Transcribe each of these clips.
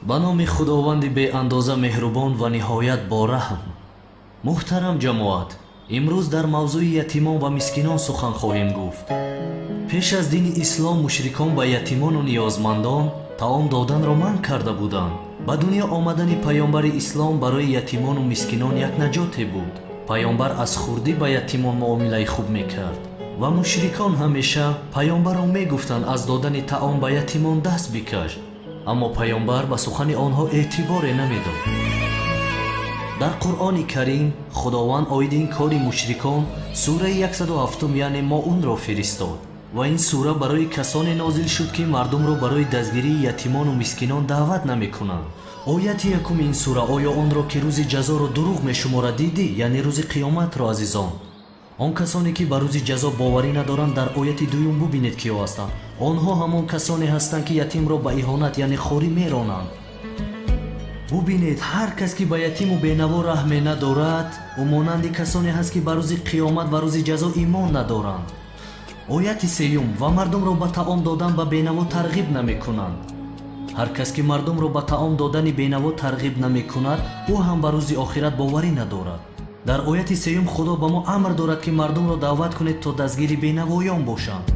Ба номи Худованди беандоза меҳрубон ва ниҳоят бораҳм. Муҳтарам ҷамоат, имрӯз дар мавзӯи ятимон ва мискинон сухан хоҳем гуфт. Пеш аз дини ислом мушрикон ба ятимону ниёзмандон таом доданро манъ карда буданд. Ба дунё омадани паёмбари ислом барои ятимону мискинон як наҷоте буд. Паёмбар аз хурдӣ ба ятимон муомилаи хуб мекард ва мушрикон ҳамеша паёмбарро мегуфтанд аз додани таом ба ятимон даст бикаш, аммо паёмбар ба сухани онҳо эътиборе намедод. Дар Қуръони Карим Худованд оиди ин кори мушрикон сураи 107, яъне Моунро фиристод ва ин сура барои касоне нозил шуд, ки мардумро барои дастгирии ятимону мискинон даъват намекунанд. Ояти якуми ин сура: оё онро, ки рӯзи ҷазоро дурӯғ мешуморад, дидӣ? Яъне рӯзи қиёматро. Азизон, он касоне, ки ба рӯзи ҷазо боварӣ надоранд, дар ояти дуюм бубинед, киё ҳастанд. Онҳо ҳамон касоне ҳастанд, ки ятимро ба иҳонат, яъне хорӣ меронанд. Бубинед, ҳар кас, ки ба ятиму бенаво раҳме надорад, ӯ монанди касоне ҳаст, ки ба рӯзи қиёмат ва рӯзи ҷазо имон надоранд. Ояти сеюм: ва мардумро ба таом додан ба бенаво тарғиб намекунанд. Ҳар кас, ки мардумро ба таом додани бенаво тарғиб намекунад, ӯ ҳам ба рӯзи охират боварӣ надорад. Дар ояти сеюм Худо ба мо амр дорад, ки мардумро даъват кунед, то дастгири бенавоён бошанд.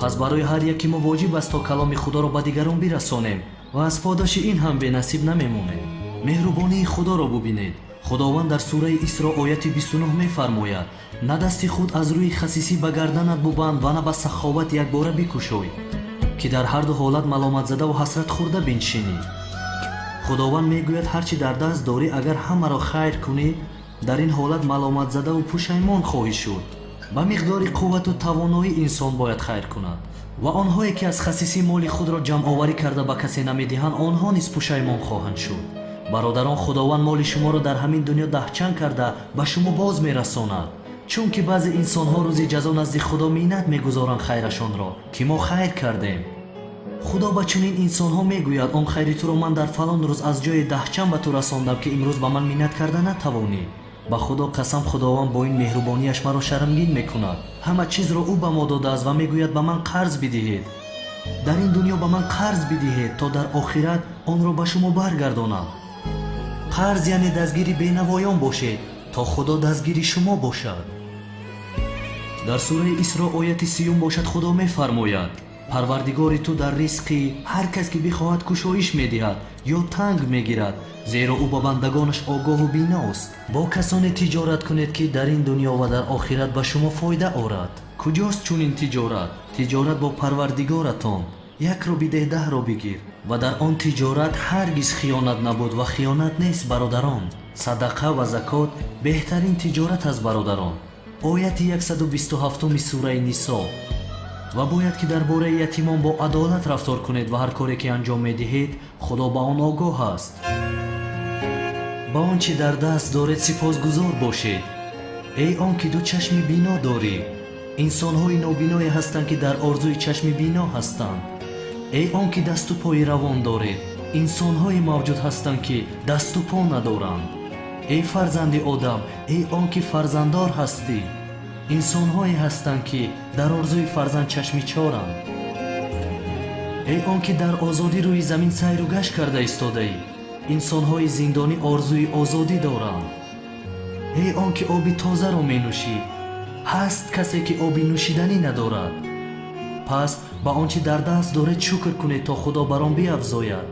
Пас барои ҳар яки мо воҷиб аст, то каломи Худоро ба дигарон бирасонем ва аз подоши ин ҳам бенасиб намемонем. Меҳрубонии Худоро бубинед. Худованд дар сураи Исро ояти 29 мефармояд: на дасти худ аз рӯи хасисӣ ба гарданат бубанд ва на ба саховат якбора бикушой, ки дар ҳар ду ҳолат маломатзадаву ҳасрат хӯрда биншинӣ. Худованд мегӯяд: ҳар чӣ дар даст дорӣ, агар ҳамаро хайр кунӣ, дар ин ҳолат маломатзадаву пушаймон хоҳӣ шуд. Ба миқдори қуввату тавоноӣ инсон бояд хайр кунад. Ва онҳое, ки аз хасисӣ моли худро ҷамъоварӣ карда ба касе намедиҳанд, онҳо низ пушаймон хоҳанд шуд. Бародарон, Худованд моли шуморо дар ҳамин дунё даҳчанд карда ба шумо боз мерасонад, чунки баъзе инсонҳо рӯзи ҷазо назди Худо миннат мегузоранд хайрашонро, ки мо хайр кардем. Худо ба чунин инсонҳо мегӯяд: он хайри туро ман дар фалон рӯз аз ҷои даҳчанд ба ту расондам, ки имрӯз ба ман миннат карда натавонӣ. Ба Худо қасам, Худованд бо ин меҳрубонияш маро шармгин мекунад. Ҳама чизро ӯ ба мо додааст ва мегӯяд: ба ман қарз бидиҳед, дар ин дунё ба ман қарз бидиҳед, то дар охират онро ба шумо баргардонам. Қарз яъне дастгири бенавоён бошед, то Худо дастгири шумо бошад. Дар сураи Исро ояти 30 бошад, Худо мефармояд: Парвардигори ту дар ризқи ҳар кас, ки бихоҳад, кушоиш медиҳад ё танг мегирад, зеро ӯ ба бандагонаш огоҳу биност. Бо касоне тиҷорат кунед, ки дар ин дунё ва дар охират ба шумо фоида орад. Куҷост чунин тиҷорат? Тиҷорат бо Парвардигоратон. Якро бидеҳ, даҳро бигир. Ва дар он тиҷорат ҳаргиз хиёнат набуд ва хиёнат нест. Бародарон, садақа ва закот беҳтарин тиҷорат аст. Бародарон, ояти 127 сураи Нисо. Ва бояд ки дар бораи ятимон бо адолат рафтор кунед ва ҳар коре, ки анҷом медиҳед, Худо ба он огоҳ аст. Ба он чӣ дар даст доред сипосгузор бошед. Эй он ки ду чашми бино дорӣ, инсонҳои нобиное ҳастанд, ки дар орзуи чашми бино ҳастанд. Эй он ки дасту пои равон доред, инсонҳое мавҷуд ҳастанд, ки дасту по надоранд. Эй фарзанди одам, эй он ки фарзанддор ҳастӣ, инсонҳое ҳастанд, ки дар орзуи фарзанд чашми чоранд. Эй он ки дар озодӣ рӯи замин сайру гашт карда истодаӣ, инсонҳои зиндонӣ орзуи озодӣ доранд. Эй он ки оби тозаро менӯшӣ, ҳаст касе, ки оби нӯшиданӣ надорад. Пас ба он чӣ дар даст доред шукр кунед, то Худо бар он биафзояд.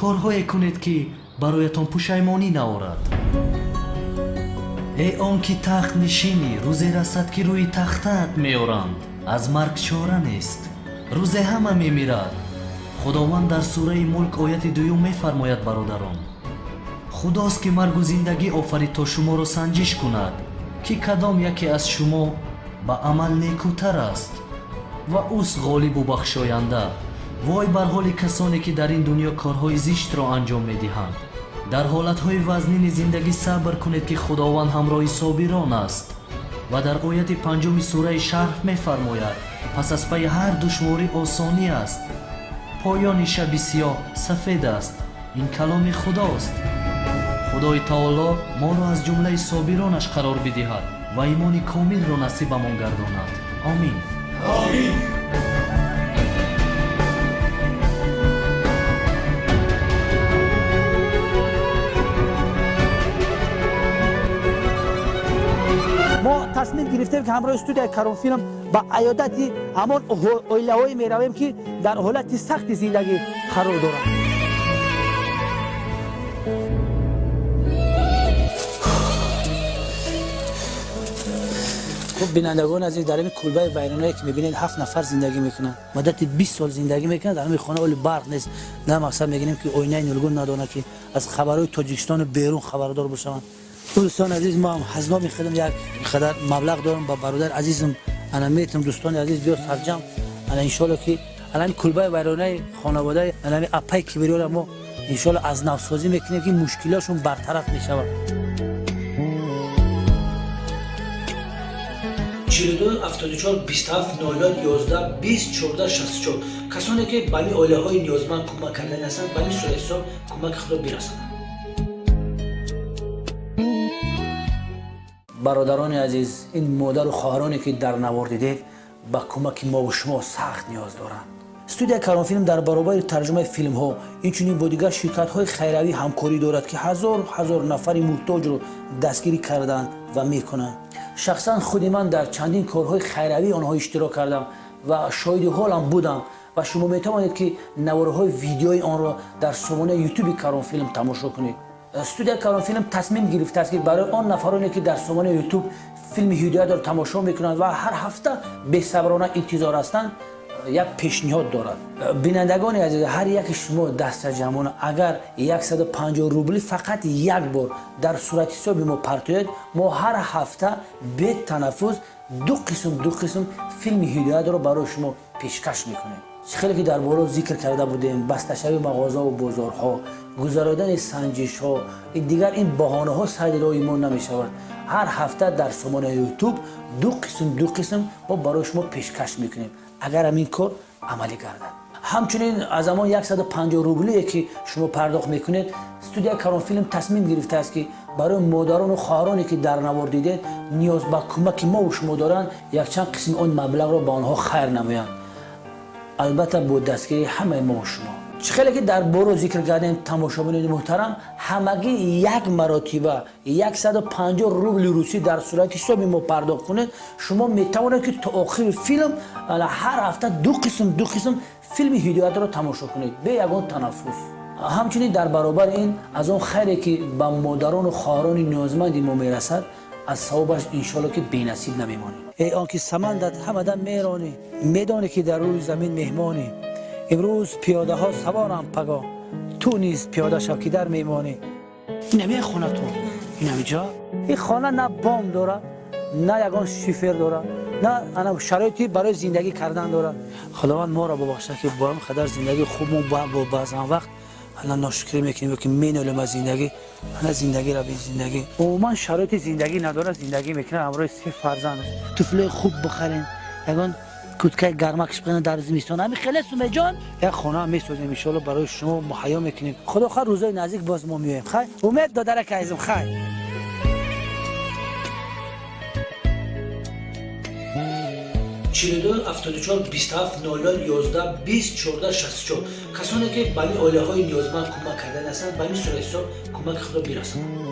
Корҳое кунед, ки бароятон пушаймонӣ наорад. Эй он ки тахт нишинӣ, рӯзе расад, ки рӯи тахтаат меоранд. Аз марг чора нест, рӯзе ҳама мемирад. Худованд дар сураи Мулк ояти 2 мефармояд: бародарон, Худост, ки маргу зиндагӣ офарид, то шуморо санҷиш кунад, ки кадом яке аз шумо ба амал некӯтар аст, ва ӯст ғолибу бахшоянда. Вой бар ҳоли касоне, ки дар ин дунё корҳои зиштро анҷом медиҳанд. Дар ҳолатҳои вазнини зиндагӣ сабр кунед, ки Худованд ҳамроҳи собирон аст. Ва дар ояти 5 сураи Шарҳ мефармояд: пас аз пайи ҳар душворӣ осонӣ аст, поёни шаби сиёҳ сафед аст. Ин каломи Худост. Худои Таоло моро аз ҷумлаи собиронаш қарор бидиҳад ва имони комилро насибамон гардонад. Омин. Омин. Тасмим гирифтем, ки ҳамроҳи студияи Каронфилм ба аёдати ҳамон оилаҳое меравем, ки дар ҳолати сахти зиндагӣ қарор доранд. Хуб, бинандагони азиз, дар ин кулбаи вайронае, ки мебинед, 7 нафар зиндагӣ мекунанд. Муддати 20 сол зиндагӣ мекунанд дар ҳамин хона. Оли барқ нест, на мақсад мегирем, ки оинаи нулгун надонад, ки аз хабарҳои Тоҷикистону берун хабардор бошаванд. Дӯстони азиз, мо ҳам аз номи худам як қадар маблағ дорам ба бародари азизам ана метам. Дӯстони азиз, биё сарҷам, ана иншоалло, ки ана ҳамин кулбаи вайронаи хонаводаи ана ҳамин апаи кибриёро мо иншоалло аз навсозӣ мекунем, ки мушкилиҳошон бартараф мешавад. 42 74 27 00 11 20 14 64. Касоне, ки ба ин оилаҳои ниёзманд кӯмак кардани ҳастанд, ба ин суратҳисоб кӯмаки худро бирасонанд. Бародарони азиз, ин модару хоҳароне, ки дар навор дидед, ба кӯмаки мову шумо сахт ниёз доранд. Студияи Каронфилм дар баробари тарҷумаи филмҳо инчунин бо дигар ширкатҳои хайравӣ ҳамкорӣ дорад, ки ҳазор ҳазор нафари муҳтоҷро дастгирӣ карданд ва мекунанд. Шахсан худи ман дар чандин корҳои хайравии онҳо иштирок кардам ва шоҳиди ҳолам будам ва шумо метавонед, ки наворҳои видеои онро дар сомонаи Ютуби Каронфилм тамошо кунед. Студияи Каронфилм тасмим гирифтааст, ки барои он нафароне, ки дар сомонаи Ютуб филми Ҳидоятро тамошо мекунанд ва ҳар ҳафта бесаброна интизор ҳастанд, як пешниҳод дорад. Бинандагони азиз, ҳар яки шумо дастаҷамъона агар 150 рубли фақат як бор дар суратҳисоби мо партоед, мо ҳар ҳафта бетанаффус ду қисм, ду қисм филми Ҳидоятро барои шумо пешкаш мекунем. Хеле ки дар боло зикр карда будем, басташавии мағозаву бозорҳо, гузарондани санҷишҳо, дигар ин баҳонаҳо сайди роҳи мо намешавад. Ҳар ҳафта дар сомонаи Ютуб ду қисм, ду қисм мо барои шумо пешкаш мекунем, агар ҳамин кор амалӣ гардад. Ҳамчунин аз ҳамон 150 рублие, ки шумо пардохт мекунед, студияи Каронфилм тасмим гирифтааст, ки барои модарону хоҳароне, ки дар навор дидед, ниёз ба кӯмаки мову шумо доранд, якчанд қисми он маблағро ба онҳо хайр намоянд, албатта бо дастгирии ҳамаи мову шумо. Чӣ хеле ки дар боро зикр кардем, тамошобинони муҳтарам, ҳамагӣ як маротиба 150 рубли русӣ дар сурати ҳисоби мо пардохт кунед, шумо метавонед, ки то охири филм ҳар ҳафта ду қисм, ду қисм филми Ҳидоятро тамошо кунед бе ягон танаффус. Ҳамчунин дар баробари ин аз он хайре, ки ба модарону хоҳарони ниёзманди мо мерасад, аз савобаш иншоалло ки бенасиб намемонед. Эй он ки самандат ҳамадам меронӣ, медонӣ, ки дар рӯи замин меҳмонӣ. Имрӯз пиёдаҳо саворанд, пагоҳ ту низ пиёда шав, ки дар мемонӣ. Инами хонатон, инамиҷо ин хона на бом дорад, на ягон шифер дорад, на ана шароити барои зиндагӣ кардан дорад. Худованд моро бубахшад, ки бо ҳам қадар зиндагии хуб мо бо баъзан вақт ана ношукрӣ мекунем, ки менолем аз зиндагӣ, ана зиндагиро би зиндагӣ. Умуман шароити зиндагӣ надорад, зиндагӣ мекунад ҳамроҳи се фарзанд. Туфлои хуб бихарем, ягон куткаи гармакш бихарем дар зимистон. Ҳами хеле сумеҷон, як хона месозем, иншоалло, барои шумо муҳайё мекунем. Худо хоҳ, рӯзои наздик боз мо меоем. Хай, умед додарака азизм, хай. 42 74 27 00 11 20 14 64. Касоне, ки ба ин оилаҳои ниёзманд кӯмак кардани ҳастанд, ба ин суратҳисоб кӯмаки худро бирасонанд.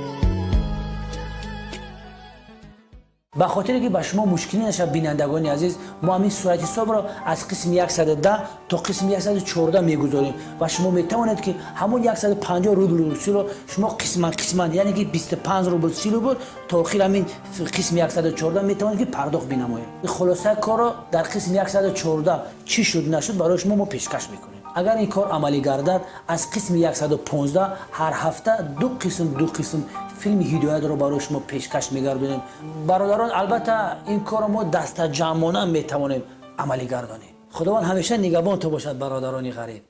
Ба хотире ки ба шумо мушкилӣ нашавад, бинандагони азиз, мо ҳамин суратҳисобро аз қисми 110 то қисми 114 мегузорем ва шумо метавонед, ки ҳамон 150 рубли русиро шумо қисман қисман, яъне ки 25 рубл, 30 рубл то охир ҳамин қисми 114 метавонед, ки пардохт бинамоед. Хулосаи корро дар қисми 114 чӣ шуд нашуд барои шумо мо пешкаш мекунем. Агар ин кор амалӣ гардад, аз қисми 115 ҳар ҳафта ду қисм, ду қисм филми Ҳидоятро барои шумо пешкаш мегардонем. Бародарон, албатта ин корро мо дастаҷамъона метавонем амалӣ гардонем. Худованд ҳамеша нигаҳбонтон бошад, бародарони ғариб.